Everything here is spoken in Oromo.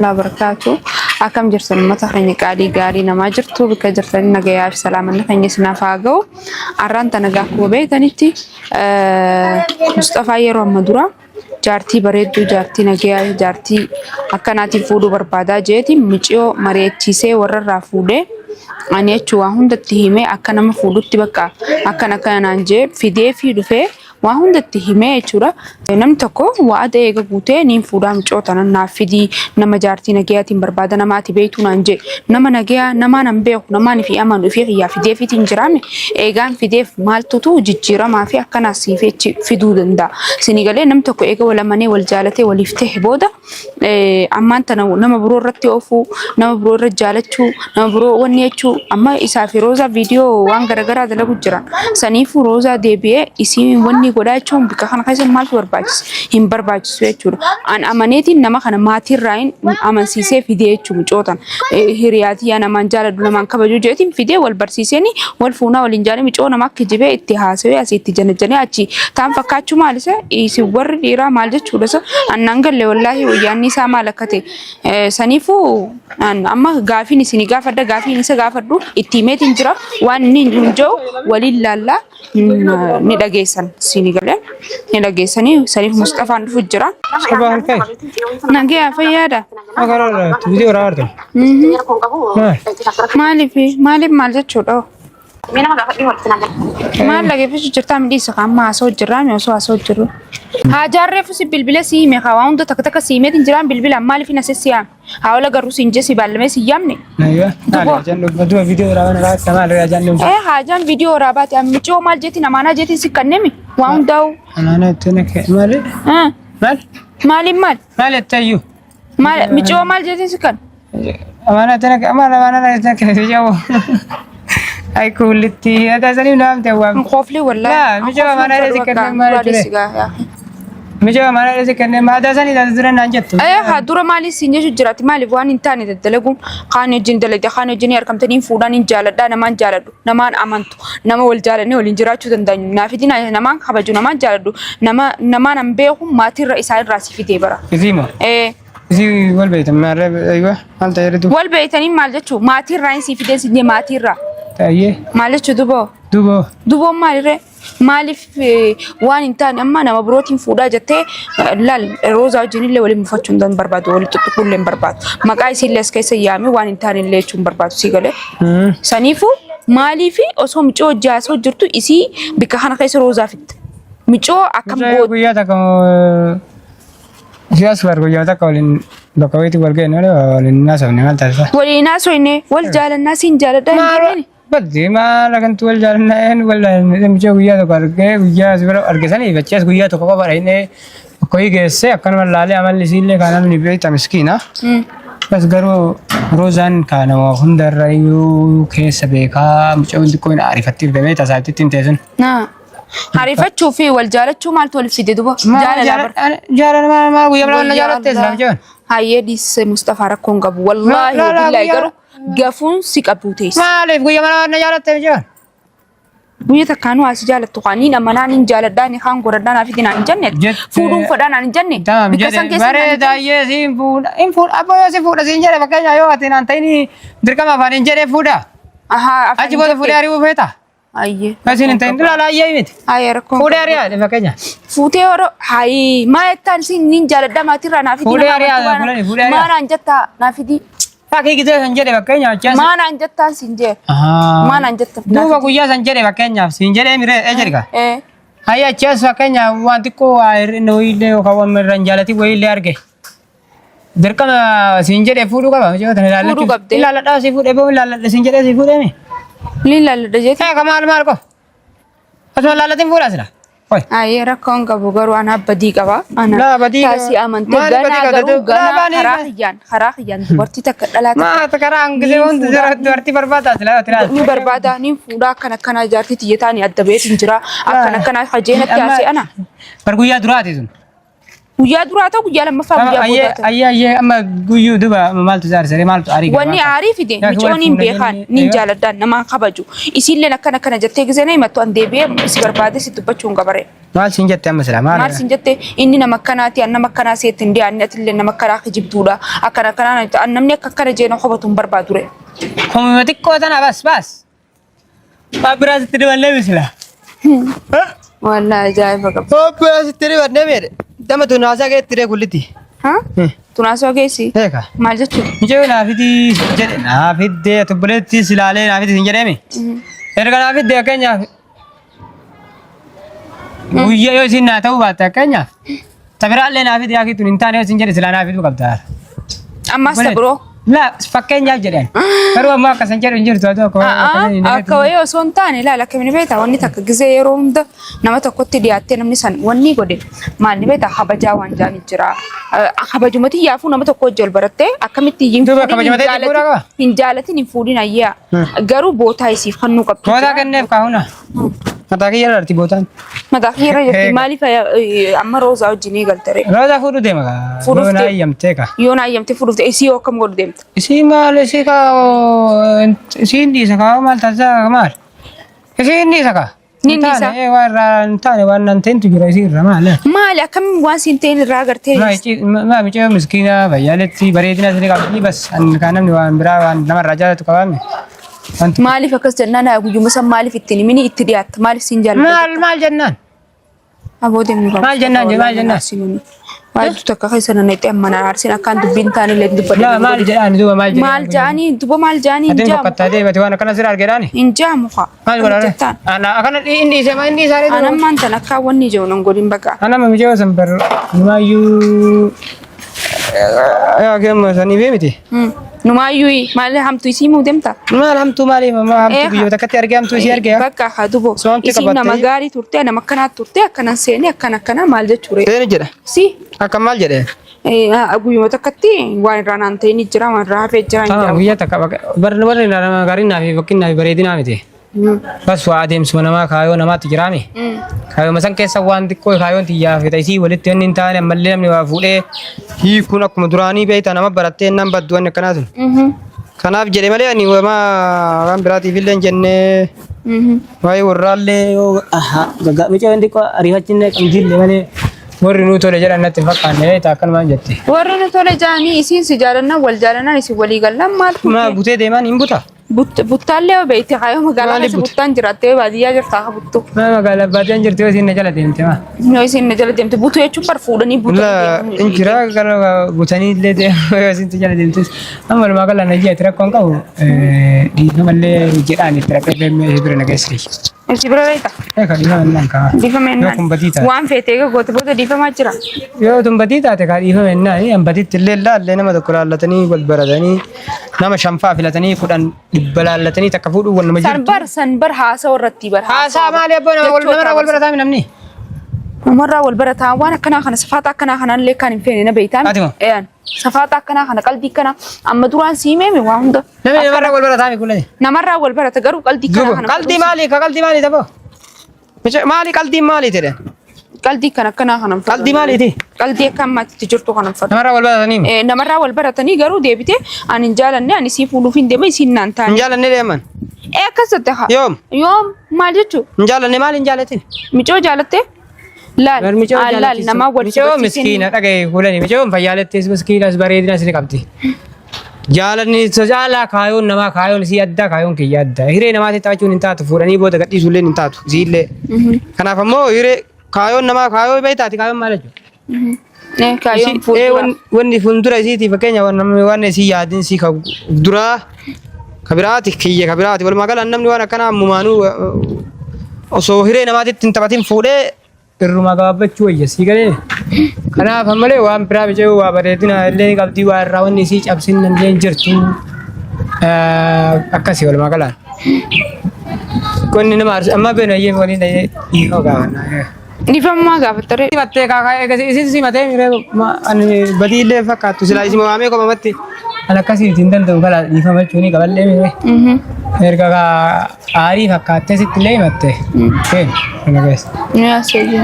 Barakaatu. Akkam jirtan uummata keenya qaalii gaarii namaa jirtu bakka jirtanii nagayaa fi salaamanni keenya isinaaf haa ga'u. Arraan tana akkuma beektanitti Musxafaa yeroo amma dura jaartii bareedduu jaartii nagayaa jaartii akkanaatiin fuudhuu barbaadaa jeeti miciyoo mari'achiisee warrarraa fuudhee ani jechuun waa hundatti himee akka nama fuudhutti bakka akkana akkanaan jee fidee fi dhufee waa hundatti himee jechuudha. Namni tokko wa'ada eega guutee niin fuudhaa micoo tana naaf fidii nama jaartii nagayaatiin barbaada nama ati beektuu naan jee nama nagayaa namaa nan beeku namaan fi amanu ifii kiyyaa fideefiitiin jiraame eegaan fideef maaltutu jijjiiramaa fi akkanaa siif fiduu danda'a. Isinii galee namni tokko eega wal amanee wal jaalatee waliif ta'e booda ammaan tana nama biroo irratti oofuu, nama biroo irra jaalachuu, nama biroo wanni jechuu amma isaa fi Roozaa viidiyoo waan garaagaraa dalagu jiran. Saniifuu Roozaa deebi'ee isii wanni godhaa jechuun bikka kana keessa maaltu barbaachisa? Hin barbaachisu jechuudha. An amaneetiin nama kana maatiirraa hin amansiisee fidee jechuu mucootan. Hiriyaatii yaa namaan jaaladhu namaan kabajuu jeetiin fidee wal barsiiseeni wal fuunaa waliin jaalee micoo nama akka jibee itti haasawee asii itti janajjanee achi taan fakkaachuu maal isa isin warri dhiiraa maal jechuudha isa annaan galle wallaahi wayyaanni isaa maal akka ta'e saniifuu amma gaafiin isinii gaafadha gaafiin isa gaafadhu itti himeetiin jira waan inni hin jiru waliin laallaa ni dhageessan isinii galee ni dhageessanii saniif Musxafaan dhufu jira. Sabah alkhair. Nagaya fayyaadha. Magaalaa viidiyoo irraa argama. Maaliif maaliif maal jechuudha? Maal dhageeffachuu jirtaa midhiisa kan amma haasa'u jirraa mi osoo haasa'u jirru. Haajaan reefu si bilbila si hime haa waan hunda takka takka si himeetiin jiraan bilbilaan maaliif hin asessi yaame? Haa wal agarru siin jee si baallamee si yaamne. Aywa. Maal ajaan dhufa du'a viidiyoo irraa waan irraa maal ajaan dhufa. Ee haajaan viidiyoo waraabaati ammicoo maal jeetiin amaanaa jeetiin si kannemi waa hundaa'u. Amaanaa itti na maali? Maal? Maaliin maal? Maal itti Maal micoo maal jeetiin si kan? Amaanaa itti na maal amaanaa itti na kennite jawu. Ay kuulitti ata sanii naam ta'e waam. Kooflee wallaahi. Laa micoo amaanaa itti kennee maal ture? Micoo amaanaa itti kennee maataa sanii taate dura naan jettu. Ee haa dura maaliif siin jechuun jiraati maaliif waan hin taane daddalaguun kaan wajjin dalagde kaan wajjin harkamtanii fuudhaan hin jaaladhaa namaan jaaladhu namaan amantu nama wal jaalannee waliin jiraachuu dandeenyu naaf idin namaan kabaju namaan jaaladhu nama namaan an beeku maatirra isaa irraa si fidee bara. Isii moo? Ee Isii wal beektan maarree aywa maal ta'e jedhu. wal beektanii maal jechuu maatirraa hin sii fidee siin jee maatirraa Ta'ee maal jechuu duboo duboo. duboon maalirree maaliif waan hin taane amma nama birootiin fuudhaa jettee laal roozaa wajjin illee waliin mufachuu hin barbaadu waliin tuttuquu illee hin barbaadu maqaa isii illee as keessa yaamee waan hin taane illee jechuu hin barbaadu sii galee. Saniifuu maaliif osoo micoo hojii haasoo jirtu isii bikka kana keessa roozaa fitte micoo akkam Mucaa goote guyyaa takka siyaas bar guyyaa takka waliin bakka wayiitti wal ga'e malee waliin haasofne maal taasisa? waliin haasofne wal jaalannaa siin jaaladhaa hin jenneen. Baddi maal akkanatti wal jaalannaa een wal jaalannaa mucaa guyyaa tokko argee guyyaa as bira arge sanii achi as guyyaa tokko qofa dhaqnee bakka wayii geessee akkanuma laalee amalli isiillee kan namni beekta miskiina. Bas garuu Roozaan kan nama hundarra iyyuu keessa beekaa mucaan xiqqoo hin ariifattiif deemee tasaatti ittiin teessun. Naa. Ariifachuu fi wal jaalachuu maaltu wal fide duba? Jaalala bar. Jaalala maal maal guyyaa biraa na jaalattee Wayyaa silaa mucaan. Hayyee dhiisse Mustafaa rakkoon qabu. Wallaahi La- la- la, billaahi guyyaa- garuu gafuun si qabuu teessi. Maaliif guyyaa mana na jaalattee mucaan? Guyya takkaanuu asi jaalattu kaaniin amanaa niin jaaladhaa ni kaan godhadhaa naaf itti naan hin jenne. Jette- Fuudhuun fedhaa naan hin jenne. Tamam Bikka san jedhe keessa naan hin bareeda jenne. ayyee siin fuudha hin fuudha abboo yoo si fuudha siin jedhe fakkeenya yoo ati naan ta'ini dirqama afaan hin jedhee fuudha Ahaa afaan achi booda fuudhee ari'uu feeta Ayyee. Asiin hin ta'in ilaala ayyee miti Ayyee rakkoon fuudhee ari'aa fakkeenya Fuutee yeroo hayi maa jettaan siin niin jaaladhaa maatirraa naaf itti Fuudhee nama ari'aa, amantuu fuudhee- fuudhee ari'aa. Maa naan jettaa naaf itti fakkii gisee san jedhe fakkeenya achi as maa naan jettaan siin jee. Maa naan jettan duuba guyyaa san jedhe fakkeenyaaf siin jedhee miree ee jedhe Ee. Hayya achi as fakkeenya waan xiqqoo waa hir'inni wayiillee yookaan waan irra hin jaalatin wayiillee arge. Dirqama siin jedhee fuudhuu qaba. Mucayoo tana ilaallachuu. Fuudhuu qabdee. Ilaalladhaa si fuudhee boo ilaalladha siin jedhee si fuudhee mi? Ni ilaalladha jeeti. Ee ka maal maal qofa. Asuma ilaallatin fuudha sila. Oi. Ayyee rakkoon qabu garuu ana badii qaba. Ana Laa badii qaba. taasii amantee Maali badii ganaa qabda? garuu Laa ganaa baanii karaa ma- kiyyaan karaa kiyyaan dubartii takka dhalaa takka Maa karaa hangisee hundi jira dubartii barbaada sila yoo tiraas. ni barbaada ni fuudhaa akkana akkanaa jaartii tiyya taanii adda ba'eetiin jira akkana akkanaa hajeenatti haasee ana. Bar guyyaa duraati sun. Guyyaa duraa ta'u guyyaa lammaffaa guyyaa Ayyee boodaa ta'u. ayyee ayyee amma guyyuu duba maaltu jaarsare maaltu aarii Wanni aarii fide Yaa micoon hin beekaan nin jaaladhaan namaan kabaju. Isiilleen akkana akkana jettee gisee na himattu an deebi'ee si barbaade si dubbachuu hin qabare. Maal siin jette amma silaa maal? Maal siin jette inni nama akkanaati an nama akkanaa seetti hin dhiyaanne atillee nama akkanaa kijibduudha akkana akkanaa na jette an namni akka akkana jee na hobatu hin barbaadu re. Komuma xiqqoo tana bas bas. Waan biraa sitti dibannee misila. Wallaahi ajaa'iba qaba. Waan biraa sitti dibannee meedhe. Dama tun haasaa keetti ree kulliti. Ha? Tunaasoo geessi. Eeka. Maal jechuudha? Mijee naafiti jedhe naafiddee tubbuleetti silaalee naafiti sin jedheemi. Erga naafiddee fakkeenyaaf guyyaa yoo isin naa ta'uu baatte fakkeenyaaf tabiraallee naafiti yaakii tun hin taane yoo isin jedhe silaa naafiduu qabda. Ammaas ta biroo. Laa fakkeenyaaf jedhan. Garuu ammoo akkas hin jedhu hin jirtu haa ta'u akka Akka wayii osoo hin taane ilaala akkamiin beektaa wanni takka gizee yeroo hunda nama tokkotti dhiyaattee namni san wanni godhe maal ni beektaa kabajaa waan jaani jira. Kabajumati yaafuu nama tokko wajji ol barattee akkamitti hin Duuba fuudhin hin kabajuma ta'e fuudhaa qaba? jaalatin hin jaalatin hin fuudhin ayyaa. Garuu bootaa isiif kennuu qabdu. Bootaa jira. kenneef kaahuna. Mataa kiyya irra arti bootaan. Mataa kiyya irra jirti Eega. maaliif amma roozaa wajjin eegalte ree? Roozaa fuudhuu deema kaa. Fuudhuuf Yoo naa deema. eeyyamtee kaa. Yoo na eeyyamte fuudhuuf ta'e isii hoo akkam godhu deemta? Isii maal isii kaa isiin dhiisa kaa maal taasisaa maal? Isiin dhiisa kaa. Ni Hin taane, dhiisa. waan irraa hin taane waan nan ta'intu jira isii irra maal? Maali akkamiin waan siin ta'in irraa agartee? Maa mucayyoo miskiina fayyaaletti bareedina isin qabdi bas an kan namni waan biraa waan namarraa jaalatu qabaame. Wanti Maaliif akkas jennaan haa guyyuma san maaliif ittiin himini itti dhiyaatta maaliif siin jaalladha? maal maal jennaan? Aboo deemnu qaba. Maal jennaan jee, maal jennaan? Waantu takka keessa na naqxee amma na aarsin akkaan dubbiin taane illee dubbadhe. Laa maal jedhaan duuba maal jedhaan? Maal jaanii duba maal jaanii hin Atiin jaamu. boqqottaa deemate waan akkana sirra argeedhaani? Hin jaamu haa. Maal godhaa? Jettaan. Ana akkana inni dhiisee maa inni dhiisaa An ammaan tan akkaan wanni ija'u nan godhin baqa. Ana mamicha san bar numaayyuu yaa keemma sanii bee miti. Numaayyuu maal hamtu isii muu deemta? Maal hamtuu maali mamma hamtuu Eeha. biyyoota akkatti argee hamtuu isii argee. Bakka haa dubo. Soomti Isiin nama qabattee. gaarii turte nama akkanaa turte akkanan seene akkana akkana maal jechuure. Seeni jedha. Si Akka maal jedhee? guyyuma takkatti waan irraa naan ta'in jira waan irraa hafee jira hin Tamam jedhamu. guyyaa takka barri warri nama gaarii naa fi fakkiin naa fi bareedinaa miti. Bas waa adeemsuma namaa kaayoo namaatti jiraami. Kaayoo san keessa waan xiqqoo kaayoon xiyyaa fi isii walitti wanni hin taane ammallee namni waa fuudhee hiikuun akkuma duraanii beektaa nama barattee nan baddu wanni akkanaa sun. Kanaaf jedhe malee ani wamaa waan biraatiif illee hin jennee waa'ee warraallee yoo mucaa wanti xiqqoo ariifachinne qabdiillee malee warri nuu tole jedhan natti hin fakkaanne beektaa akkanumaan jette. Warri nu tole jaanii isiin si jaalannaan wal jaalannaan isin walii gallaan maal Maa butee deemaan hin buta. Buttaallee yoo beekte kaayoo magaalaa Maaliif keessa buta? buttaan jiraattee baadiyyaa jirtaa haa buttu. Maa magaalaa baadiyyaa jirti yoo isiin na jala deemte maa. Yoo isiin na jala deemte butu jechuun bar fuudhanii La butanii injira gara butanii illee deemu yoo isiin jala deemtes amma walumaa gala na ji'a itti rakkoon qabu dhiifamallee jedhaan itti rakkoo deemee bira na geesse. Isin bira beekta? Egaa dhiifama innaan kaa. Dhiifama Yoo kun badii ennaan. taate. Waan feete eega goote booda dhiifamaa jira. Yoo tun badii taate kaa dhiifama innaan an badiitti illee laallee nama tokko laallatanii wal baratanii nama shanfaa filatanii 10 dhibba laallatanii takka fuudhuu wal nama San jirtu. bar san bar haasawa irratti bar. Haasaa maali abboo nama wal namarraa wal barataa namni. Namarraa wal barataa waan akkanaa kana safaata akkanaa kanaan illee kan hin feene na beektaa. Ati moo? Eeyyan. Safaata akkanaa kana qaldii akkanaa amma duraan sii meeme waa hunda. Namni namarraa wal barataa kullani. Namarraa wal barata garuu qaldii akkanaa Duuba kana. qaldii maali ka qaldii maali taboo? Maali qaldiin maali jedhan? Qaldii kan akkanaa kana hin fedhu. Qaldii maaliiti? Qaldii akka ammaatti jirtu kana hin fedhu. Namarraa wal baratanii Namarraa wal baratanii garuu deebitee ani hin jaalanne ani sii fuudhuuf hin deema isiin naan hin taane. jaalanne deeman. Akkas jette haa. Yoom? Yoom maal jechuu? Hin jaalanne maali hin jaalatin? Micoo jaalattee? Laal Micoo laal namaa wal Micoo miskiina dhagaye fuulani micoo fayyaalettis miskiinas bareedinas ni qabdi. Jaalanni caalaa kaayoon namaa kaayoon isii addaa kaayoon kiyya adda. Hiree namaatti taphachuun hin taatu fuudhanii booda gadhiisuu illee hin taatu isiillee. Kanaaf ammoo hiree kaayoon namaa kaayoo beektaati kaayoon maal jechuudha? Kaayoon fuuldura. Wanni fuuldura isiiti fakkeenya waan isii yaadin isii ka duraa ka biraati kiyya ka biraati walumaa galaan namni waan akkanaa ammumaanuu osoo hiree namaatitti hin taphatin fuudhee irrumaa gabaabbachuu wayya sii galee. Kanaaf ammalee waan biraa bicee waa bareedina illee ni qabdii waa irraa wanni isii cabsin illee hin jirtu. Akkasii walumaa galaan. Qonni nama aarsu amma beenu ayyee waliin ayyee dhiifama gaafanna. Dhiifamaa gaafattare. Simattee kaakaa eegas isin simatee miree ani badii illee fakkaattu silaa isin waamee qomamatti an akkasii hin danda'u galaa dhiifama jechuun qaballee miree. Erga aarii fakkaattee sitti illee himatte. Feenu kana keessa. Yaa seeyyee.